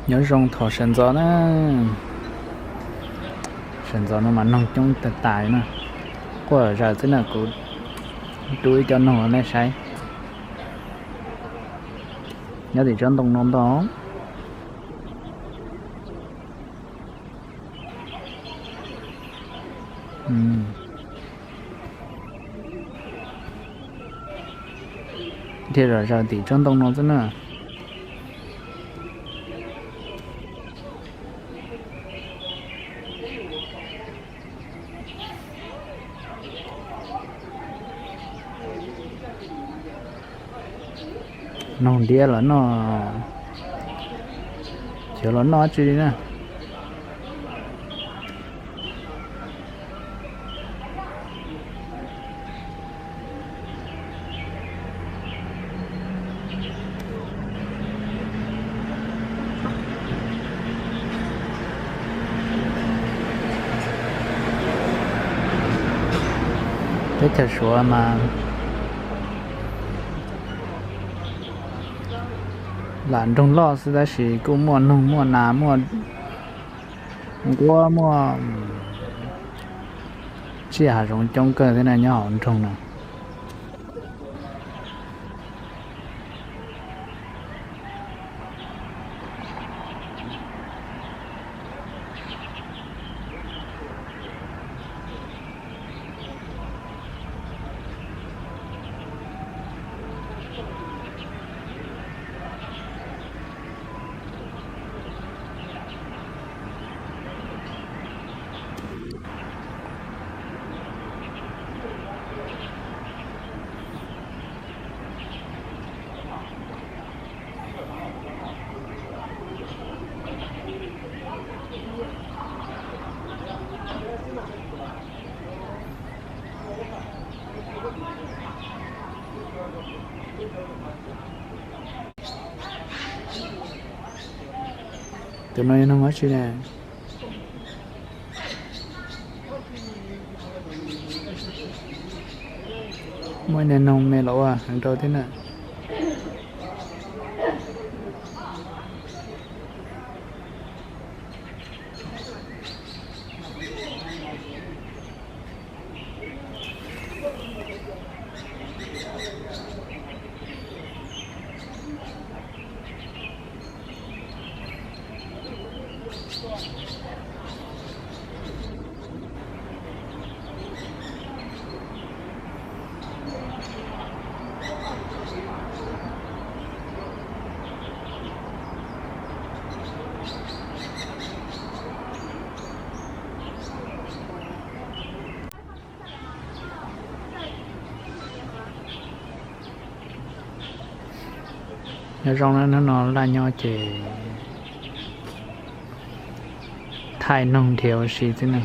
Nyob zoo thaum sawv ntxov na, sawv ntxov no mas noog coob tag tas na. Quaj zaws xwb na, kuv rub ib co noog rau nej saib. Nyob tim tsob ntoo no ntau. Thiaj zom zaws tim tsob ntoo no xwb na. Noog diab los noj, xyov los noj dab tsi li na. Teb chaws Suav mas lam nroog loj xwb tab sis kuj muaj noog muaj nas muaj nquab muaj tsiaj hav zoov coob kawg thiab na nyob hauv nroog no. Tus no yog noog dab tsi ne? Muaj ib niag noog me los ua heev rau thiab na. Nyob zoo na, hnub no laj nyob ces thaij noog nrhiav ua si xwb na.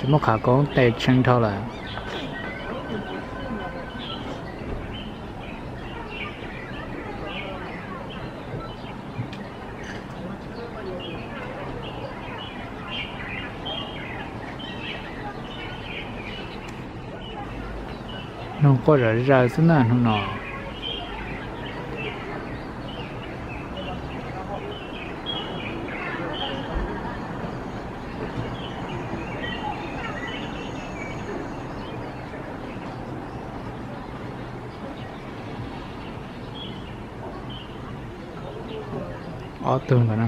Tsis muaj qhov koob tes tshee dhau lawm. Noog quaj zom zaws xwb na hnub no. Ob tug ntawd na.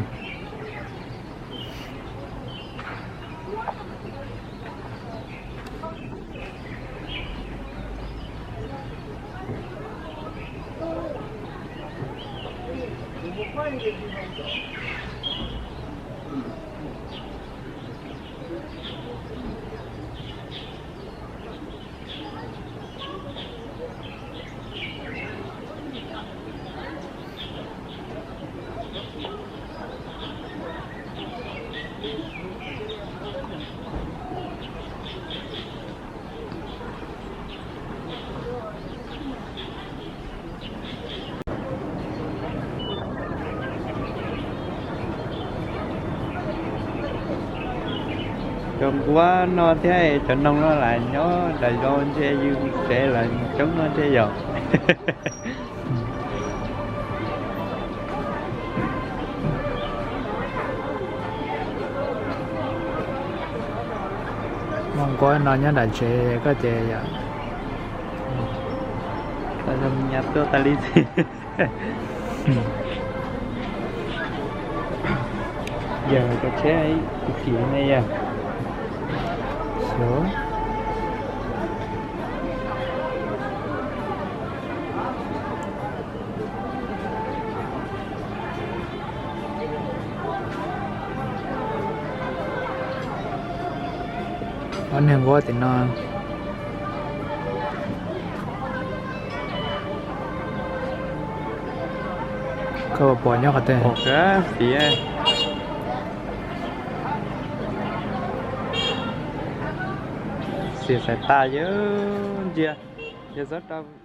Cov nquab no thiab cov noog no lam nyob nram zos ntshe yus tsev lawm coob no ntshe yom. Muaj nquab no nyob nram tsev koj ces yom. Nyas tuaj tas li xwb. Yog cov tsheb ib chim ne yog. Ob niag nquab tim no. Koj puas pom nyob qhov twg? Xiam xais tas yog ntsia, yog txhob rau